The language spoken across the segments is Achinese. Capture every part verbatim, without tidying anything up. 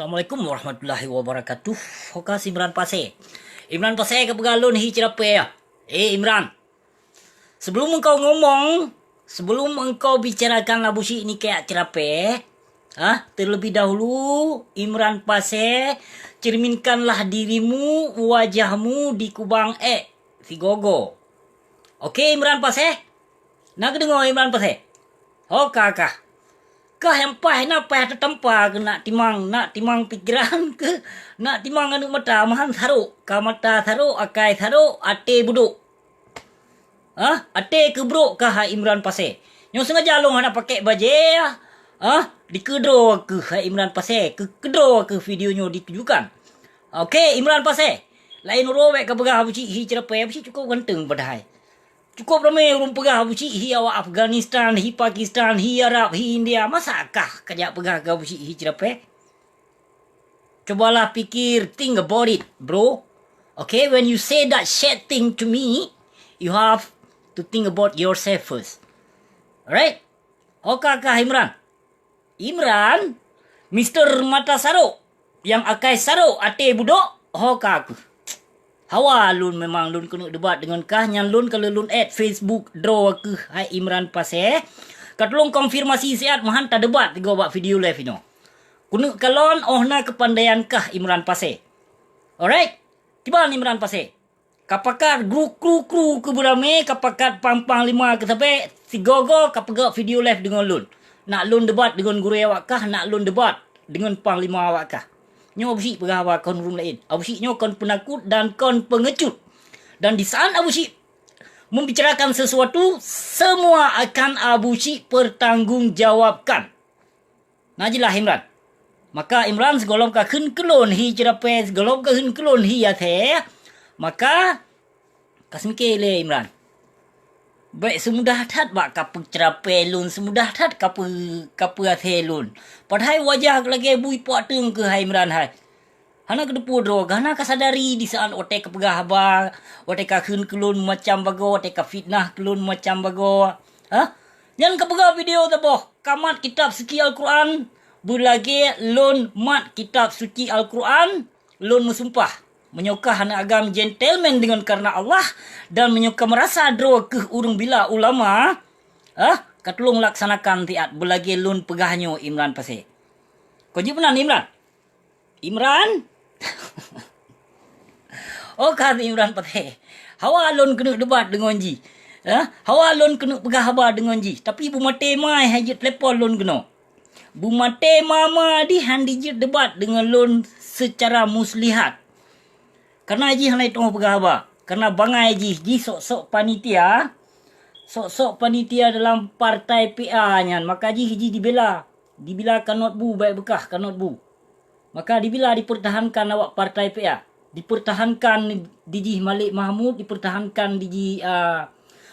Assalamualaikum warahmatullahi wabarakatuh. Ho kah si Imran Pasé. Imran Pasé ka peugah lôn hi ceurapée ya. Eh Imran. Sebelum engkau ngomong, sebelum engkau bicarakan Abu Syik ni kayak ceurapée, ah, terlebih dahulu Imran Pasé, cerminkanlah dirimu, wajahmu di kubang ék sigogo. Oke Imran Pasé? Na keudeungoe Imran Pasé? Ho ka kah. Kah nyang paih na paih teutampa keu nak timang, nak timang pikeran keu nak timang aneuëk mata, meuhan sarok, ka mata sarok, akai sarok, até budok. Hah? Até keubrok kah hai Imran Pasé. Nyoe sengaja lôn hana pakai bajée, hah? Dikeudroe keuh hai Imran Pasé, keu keudroe keuh video nyoe ditujukan. Oke, Imran Pasé. Laén uroe bék ka peugah Abu Syik hi ceurapée, Abu Syik cukup ganteng padahai. Cukup ramé ureuëng peugah Abu Syik hi awak Afghanistan, hi Pakistan, hi Arab, hi India. Masa kah kajak peugah keu Abu Syik hi ceurapée? Cobalah pikir, think about it, bro. Okay, when you say that shit thing to me, you have to think about yourself first. Alright? Ho ka kah Imran? Imran, Mister Mata Sarok, nyang akai sarok até budok, ho ka keuh. Hawa lôn memang lôn keuneuk debat deungon kah, nyan lôn ka lôn add Facebook droe keuh hai Imran Pasé. Ka tulông konfirmasi siat meuhan tadebat tigo bak video live inoe. Keuneuk kalon oh na keupandaian kah Imran Pasé. Alright? Kiban Imran Pasé? Ka pakat gru kru-kru keu beuramé, ka pakat pang-panglima keu sabé, sigoe-goe ka peugah video live deungon lôn. Nak lôn debat deungon gurée awak kah, nak lôn debat deungon panglima awak kah. Nyoe Abu Syik peugah haba kon ureuëng laén. Abu Syik nyoe kon peunakot dan kon peungecut. Dan di saat Abu Syik membicarakan sesuatu, semua akan Abu Syik pertanggungjawabkan. Na jeulaih Imran. Maka Imran sigohlom ka kheun keu lôn hi ceurapée, sigohlom ka kheun keu lôn hi asée, maka ka seumike lé Imran. Bék seumudah that bak ka peuceurapée lôn, seumudah that ka peu-, ka peuasée lôn. Padahai wajah lagée bui puak teueng keuh hai Imran hai. Hana keudeupu droe, hana kasadari di saat watée kapeugah haba, watée kakheun keu lôn macam bagoe, watée kafitnah keu lôn macam bagoe. Hah? Nyan kapeugah video saboh, kamat kitab suci Al-Quran, beulagée lôn mat kitab suci Al-Quran, lôn meusumpah. Meunyoe kah hana agam gentleman deungon kareuna Allah, dan meunyoe kah meurasa droe keuh ureuëng bila ulama, hah? Katulông laksanakan siat beulagée lôn peugah nyoe Imran Pasé. Kau jeuet meunan Imran? Imran? Oh ka Imran Pasé. Hawa lôn keuneuk debat deungon jih. Eh? Hawa lôn keuneuk peugah haba deungon jih. Tapi beumaté mai hai jeuet telepon lôn keunoe. Beumaté mama dih han dijeuet debat deungon lôn seucara muslihat. Kareuna jih hana jiteupeue peugah haba. Kareuna bangai jih, jih sok-sok panitia. Sok-sok panitia dalam partai P A nyan. Maka jih, jih dibela. Dibela kanot bu, baik beukah kanot bu. Maka dibila dipertahankan awak partai P A. Dipertahankan di jih Malik Mahmud, dipertahankan di jih, ah,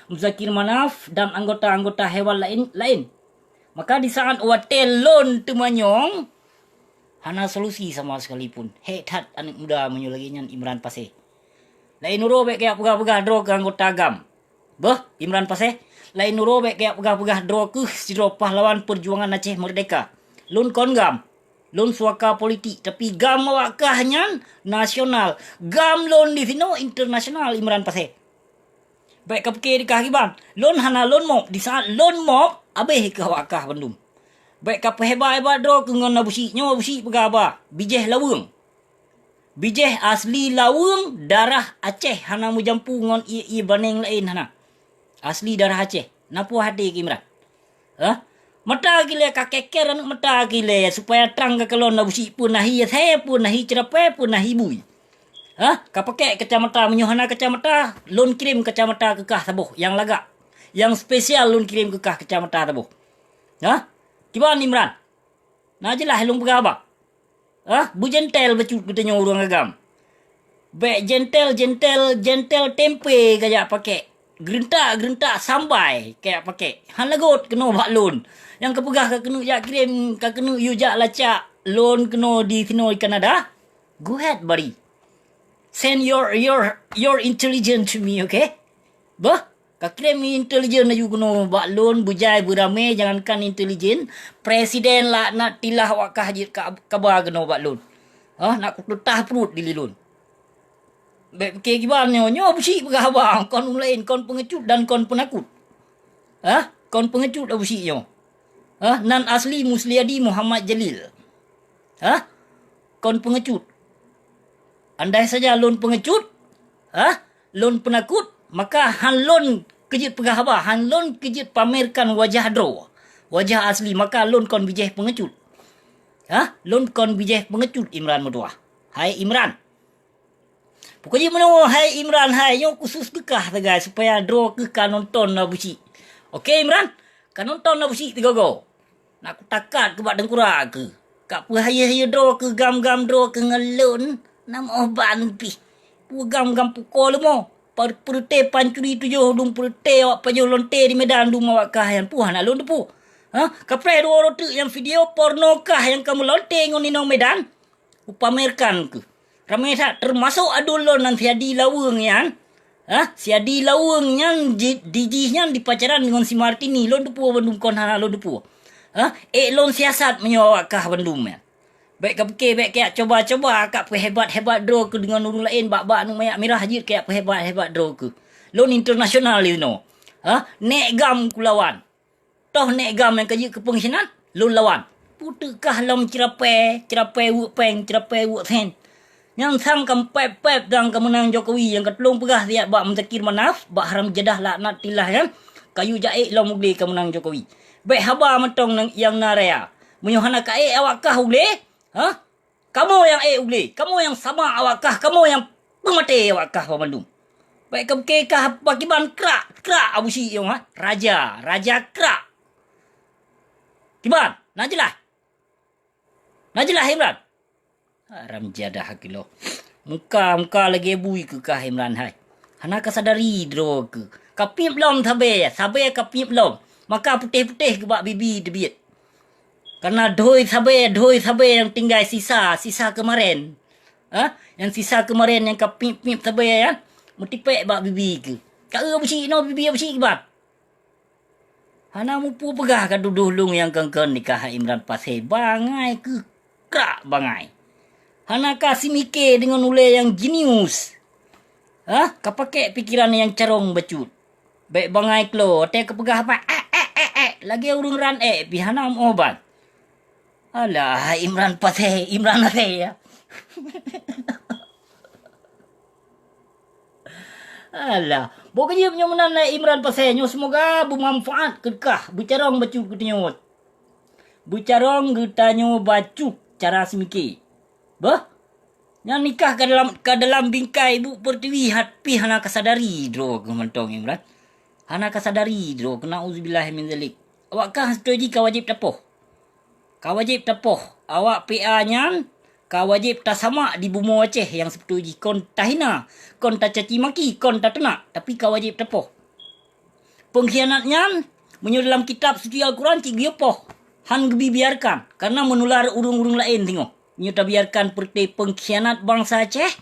Muzakir Manaf dan anggota-anggota hewan laén, laén. Maka di saat watée lôn teumanyong, hana solusi sama sekalipun. Hék that aneuëk muda meunyoe lagée nyan Imran Pasé. Laén uroe bék kajak peugah-peugah droe keu anggota gam. Beuh, Imran Pasé, laén uroe bék kajak peugah-peugah droe keuh sidroe pahlawan peujuangan Aceh Merdeka. Lôn kon gam. Lôn suaka politik, tapi gam awak kah nyan nasional. Gam lôn di sinoe internasional Imran Pasé. Bék kapike di kah kiban. Lôn hana lôn mop. Di saat lôn mop, abéh keu awak kah bandum. Bék kapeuheba-heba droe keuh ngon Abu Syik. Nyoe Abu Syik peugah haba, bijéh laweueng. Bijéh asli laweueng, darah Aceh, hana meujampu ngon ié-ié baneng laén hana. Asli darah Aceh. Na puih até keu Imran. Hah? Mata kilée ka keker aneuëk mata kilée, supaya trang kakalon Abu Syik peue na hi asée, peue na hi ceurapée, peue na hi bui. Hah? Kapakée kacamata, meunyoe hana kacamata, lôn kirém kacamata keu kah saboh nyang lagak. Nyang spesial lôn kirém keu kah kacamata saboh. Hah? Kiban Imran? Na jeulaih lôn peugah haba. Ah, beujentel bacut geutanyoe ureuëng agam. Bék jentel-jentel, jentel tempe kajak pakék. Geureuntak-geureuntak sambai kajak pakék. Hana göt keunoe bak lôn. Nyang kapeugah ka keuneuk jak kirém, ka keuneuk yue jak lacak lôn keunoe di sinoe di Kanada. Go ahead, buddy. Send your, your, your intelligence to me, okay? Beuh? Ka kirém intelijen laju keunoe bak lôn, beujai beuramé, jangankan intelijen, presiden laknatillah awak kah jeuet ka-, kaba keunoe bak lôn. Hah, nak kuteutah pruet dilé lôn. Bèk pike kiban nyoe, nyoe Abusyik peugah haba, kon ureueng laén, kon peungecut dan kon peunakot. Hah, kon peungecut Abusyik nyoe. Hah, nan asli Musliadi Muhammad Jalil. Hah, kon peungecut. Andai saja lôn peungecut, hah, lôn peunakot, maka han lôn keu jeuet peugah haba, han lôn keu jeuet pamerkan wajah droe, wajah asli, maka lôn kon bijéh peungecut. Hah, lôn kon bijéh peungecut Imran meutuah. Hai Imran. Pokok jih meunoe, hai Imran hai, nyoe khusus keu kah sagai, supaya droe keuh ka nonton Abusyik. Oke Imran, ka nonton Abusyik sigoe-goe. Nak kutakat keu bak teungkurak keuh. Ka peuhayeue-hayeue droe keuh, gam-gam droe keuh ngon lôn, na meuoh ban pih. Peue gam-gam pukoe leumo, par-, peureuté pancuri tujoh dum peureuté awak pajoh lonte di Medan dum awak kah nyan, peue hana lôn teupeu. Hah? Kapreh dua uroe teuk nyang video porno kah nyang ka meulonte ngon inong Medan? Kupamerkan keuh. Ramé that, teumasok aduen lôn nan si Adi Laweueng nyan. Hah? Si Adi Laweueng nyan ji-, di jih nyan dipacaran deungon si Martini. Lôn teupeu bandum kon hana lôn teupeu. Hah? Ék lôn siasat meunyoe awak kah bandum nyan. Bèk kapike, bèk kajak cuba-cuba kajak peuhebat-hebat droe keuh deungon ureueng laén, bak-bak aneuk manyak mirah jeuet kajak peuhebat-hebat droe keuh. Lôn internasional jinoe. Hah? Nèk gam kulawan. Toh nèk gam nyang ka jeuet keu peungkhianat, lôn lawan. Peue teuk kah lom ceurapée, ceurapée weuek péng, ceurapée weuek sen. Nyang sang ka meupéb-péb dan ka meunang Jokowi, nyang ka tulông peugah siat bak Muzakir Manaf, bak haram jadah laknatillah nyan, kayue jak ék lom u glé ka meunang Jokowi. Bèk haba mantong nyang na raya. Meunyoe hana ka ék awak kah u glé, hah? Kamoe nyang ék u glé, kamoe nyang samak awak kah, kamoe nyang peumaté awak kah banmandum. Bèk kapike kah pakriban krak, krak Abusyik nyoe, ha? Raja, raja krak. Kiban, na jeulaih? Na jeulaih Imran? Haram jadah kilo. Muka, muka lagèe bui keu kah Imran hai. Hana kasadari droe keuh. Kapiep lom sabé, sabé kapiep lom. Maka putéh-putéh keu bak bibi teubiet. Karena dhui sabé, dhui sabé nyang tinggai sisa, sisa keumaren. Ha? Nyang sisa keumaren nyang kapiep-piep sabé nyan, meutipék bak bibi keuh. Ka eu Abusyik inoe, bibi Abusyik kiban. Hana mupeue peugah ka tudoh lôn nyang kon-kon nikah Imran Pasé, bangai keuh krak bangai. Hana ka simiké deungon ulée nyang jenius. Hah? Ka pakék pikeran nyang carông bacut. Bèk bangai klo, watée kapeugah haba, "Ék, ék, ék, ék," lagée ureuëng ran ék pih hana meuoh ban. Alah, Imran Pasé, Imran Pasé ya. Alah, boh keujeuet nyoe meunan lé Imran Pasé nyoe, seumoga beumanfaat keu kah, beucarông bacut keu tanyoe. Beucarông geutanyoe bacut cara seumiké. Beuh, nyan nikah ka dalam, ka dalam bingkai ibu pertiwi, hat pih hana kasadari droe keuh mantong Imran. Hana kasadari droe keuh, nauzubillah min zalik. Awak kah seutoe jih ka wajéb tapoh. Ka wajéb tapoh. Awak P A nyan ka wajéb tasamak di bumoe Aceh nyang seubeutôi jih, kon tahina, kon tacaci maki, kon tateunak, tapi ka wajéb tapoh. Peungkhianat nyan, meunyoe dalam kitab suci Al-Quran cit geuyue poh, han geubi biarkan, karena meunular ureuëng-ureuëng laén singoh. Meunyoe tabiarkan peureuté peungkhianat bansa Aceh,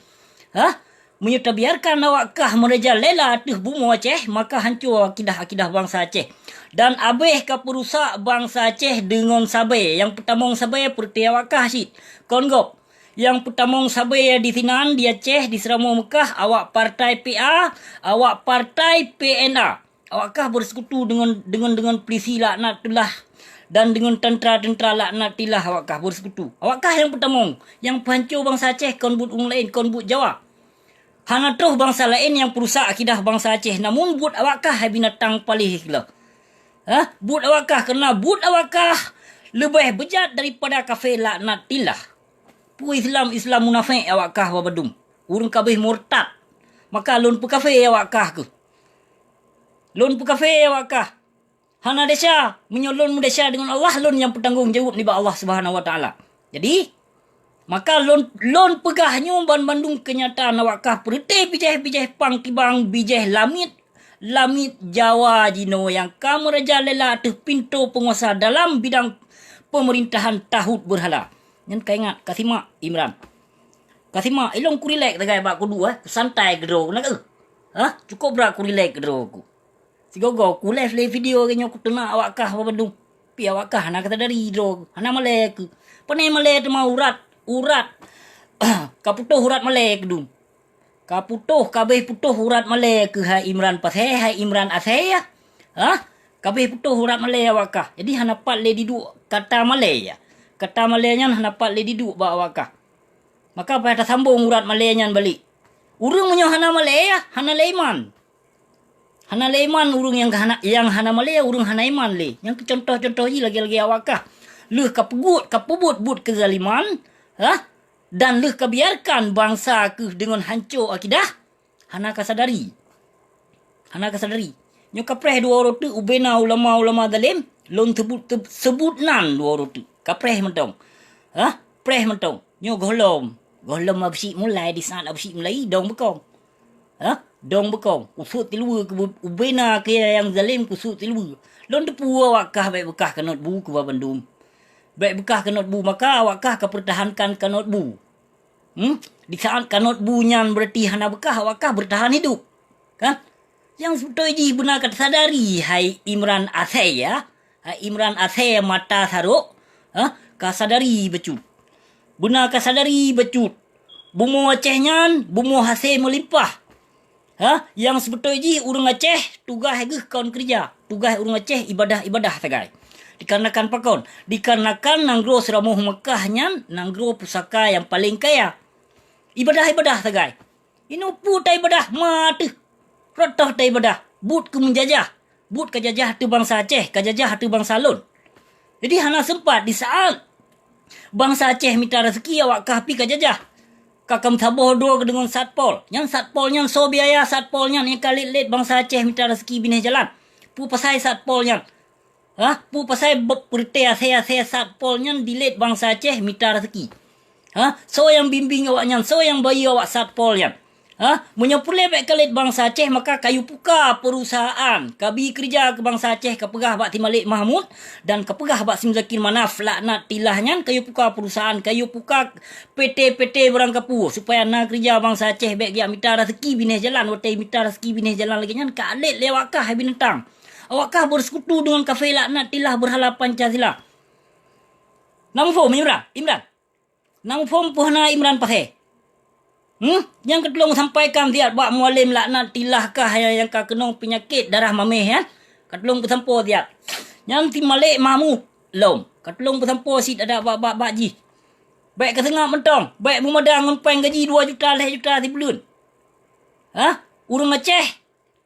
hah? Meunyoe tabiarkan awak kah meurajalela ateueh bumoe Aceh, maka hanco akidah-akidah bansa Aceh. Dan abéh ka peurusak bansa Aceh deungon sabé. Nyang peutamong sabé peureuté awak kah cit. Kon gob. Nyang peutamong sabé di sinan, di Aceh, di Seuramoe Meukah, awak partai P A, awak partai P N A. Awak kah beusekutu deungon, deungon, deungon pulisi laknatullah dan deungon teuntara-teuntara laknatillah awak kah beusekutu. Awak kah nyang peutamong, nyang peuhanco bansa Aceh, kon buet ureuëng laén, kon buet Jawa. Hana troh bansa laén nyang peurusak akidah bansa Aceh, namun buet awak kah hai binatang paléh keuloh. Hah? Buet awak kah, keureuna buet awak kah leubeh beujat daripada kafé laknatillah. Peue Islam, Islam munafék awak kah babadum. Ureuëng kabéh murtad. Maka lôn peukafé awak kah keuh. Lôn peukafé awak kah. Hana desya, meunyoe lôn meudesya deungon Allah, lôn nyang peutanggong jaweueb nibak Allah Subhanahu wa Taala. Jadi, maka lôn, lôn peugah nyoe banmandum keunyataan awak kah peureuté bijéh-bijéh pang kibang, bijéh lamiet, lamiet Jawa jinoe nyang ka meurajalela ateueh pintoe peunguasa dalam bidang peumeurintahan tahut beurhala. Nyan ka ingat, ka simak Imran. Ka simak, ilong ku rilek sagai bak kudu, eh, ku santai keudroe ku, na keuh? Hah? Cukop brat ku rilek keudroe ku. Sigoe-goe ku live lé video lagèe nyoe, kuteunak awak kah bandum. Pi awak kah hana kasadari droe, hana malèe keuh. Pane malèe teuma urat, urat. Ka putôh urat malèe keudum. Ka putôh, ka abéh putôh urat malèe keuh hai Imran Pasè, hai Imran Asè, ya. Hah? Ka abéh putôh urat malèe awak kah. Jadi hana pat lé diduek kata malèe, ya. Kata malèe nyan hana pat lé diduek bak awak kah. Maka payah tasambong urat malèe nyan balek. Ureueng meunyoe hana malèe, ya, hana lé iman. Hana lé iman ureueng nyang hana, nyang hana malèe, ureueng hana iman lé. Nyang keu contoh-contoh jih lagèe-lagèe awak kah. Lheueh ka peubuet, ka peubuet buet keuzaliman, ha? Dan lheueh ka biarkan bansa keuh deungon hanco akidah, hana kasadari. Hana kasadari. Nyoe kapreh dua uroe teuk ubena ulama-ulama zalem, lôn seubut, seubut nan dua uroe teuk. Kapreh mantong. Hah? Preh mantong. Nyoe gohlom. Gohlom Abusyik mulai, di saat Abusyik mulai, dong beukong. Ha? Dong beukong, kusut tiluweue keu bu-, ubena keu nyang zalem, kusut tiluweue. Lôn teupeue awak kah bèk beukah kanot bu keu babandum. Bèk beukah kanot bu, maka awak kah ka peurtahankan kanot bu. Hmm? Di saat kanot bu nyan berarti hana beukah, awak kah beurtahan hidup. Kan? Nyang seubeutôi jih beuna ka tasadari hai Imran Asè, ya. Hai Imran Asè mata sarok, ha? Ka sadari bacut. Beuna ka sadari bacut. Bumoe Aceh nyan bumoe hasé meulimpah. Ha, nyang seubeutôi jih ureueng Aceh tugaih geuh kon keureuja, tugaih ureueng Aceh ibadah-ibadah sagai. Dikarenakan pakon? Dikarenakan nanggroe Seuramoh Meukah nyan nanggroe pusaka nyang paleng kaya. Ibadah-ibadah sagai. Inoe peue taibadah? Ma teuh. Rot toh taibadah. Buet keu meujajah. Buet kajajah ateueh bansa Aceh, kajajah ateueh bansa lôn. Jadi hana seumpat di saat bansa Aceh mita raseuki awak kah pi kajajah. Ka kam saboh droe keu deungon satpol. Nyan satpol nyan soe biaya satpol nyan nyang ka lét-lét bansa Aceh mita raseuki binéh jalan. Peue pasai satpol nyan? Hah? Peue pasai beup peureuté asai-asai satpol nyan dilét bansa Aceh mita raseuki? Hah? Soe nyang bimbéng awak nyan? Soe nyang bayeue awak satpol nyan? Ha? Meunyoe peureulée bèk ka lét bansa Aceh, maka kayue puka peurusahaan, kabi keureuja keu bansa Aceh, kapeugah bak si Malik Mahmud dan kapeugah bak si Muzakir Manaf, laknat tilah nyan, kayue puka peurusahaan, kayue puka PT-PT barang kapue, supaya na keureuja bansa Aceh bèk geujak mita raseuki binéh jalan, watèe mita raseuki binéh jalan lagèe nyan, ka lét lé awak kah hai binatang. Awak kah beusekutu deungon kafé laknat tilah beurhala Pancasila. Na muphom, Imran? Imran? Na muphom peue hana Imran Pasè? Hmm? Nyang ka tulông sampaikan siat bak Mualem laknat tilah kah nyang, nyang ka keunong peunyakét darah maméh nyan. Ka tulông peusampoe siat. Nyan si Malik Mahmud lom. Ka tulông peusampoe sit adak bak, bak, bak jih. Bèk kaseungap mantong. Bèk beumadang ngon péng gaji dua juta, lhèe juta sibuleuen. Hah? Ureueng Aceh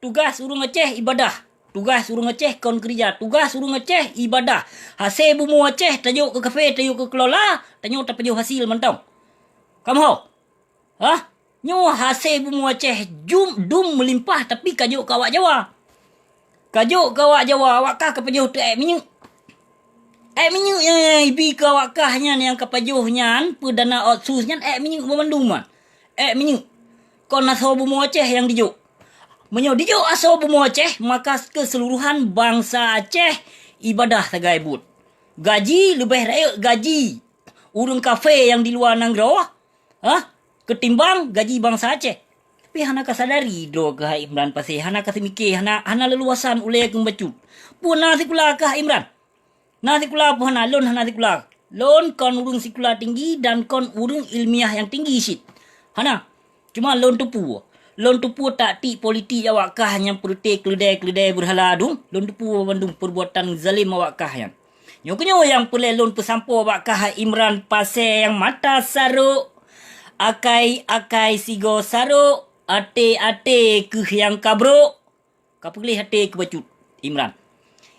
Tugaih ureueng Aceh ibadah. Tugaih ureueng Aceh kon keureuja. Tugaih ureueng Aceh ibadah. Hasé bumoe Aceh tajok keu kafé, tajok keu kelola, tanyoe tapajoh hasil mantong. Kamoe ho? Hah? Nyoe hasé bumoe Aceh jum, dum meulimpah, tapi kajok keu awak Jawa. Kajok keu awak Jawa, awak kah kapajoh teuh èk minyeuk. Èk minyeuk nyang, nyang ibi keu awak kah nyan nyang kapajoh nyan, peue dana otsus nyan èk minyeuk banmandum nyan. Èk minyeuk. Kon asoe bumoe Aceh nyang dijok. Meunyoe dijok asoe bumoe Aceh, maka keuseuluruhan bansa Aceh ibadah sagai buet. Gaji leubeh rayeuk gaji ureueng kafé nyang di luwa nanggroe, hah, keutimbang gaji bansa Aceh. Tapi hana kasadari droe keuh hai Imran Pasè, hana kaseumike, hana, hana leuluwasan ulèe keu bacut. Peue na sikula kah Imran? Na sikula peue hana, lôn hana sikula. Lôn kon ureueng sikula tinggi dan kon ureueng ilmiah nyang tinggi cit. Hana. Cuma lôn teupeue. Lôn teupeue taktik politik awak kah nyang peureuté keuleudai-keuleudai beurhala dum. Lôn teupeue bandum peurbuatan zalem awak kah nyan. Nyoe keunyoe nyang peureulèe lôn peusampoe bak kah Imran Pasè nyang mata sarok, akai-akai sigoe sarok, até-até keuh nyang kabrok. Ka peugleh até keu bacut Imran.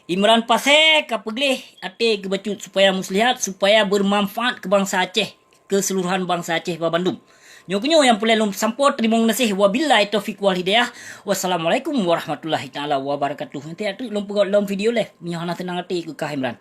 Imran Pasè ka peugleh até keu bacut supaya muslihat, supaya beumanfaat keu bansa Aceh, keuseuluruhan bansa Aceh banmandum. Nyoe keunyoe nyang peureulèe lôn sampoe, teurimong gaséh. Wabillahi taufiq wal hidayah. Wassalamualaikum warahmatullahi taala wabarakatuh. Nanti atu lôn peugöt lom video lé. Meunyoe hana seunang até keu kah Imran.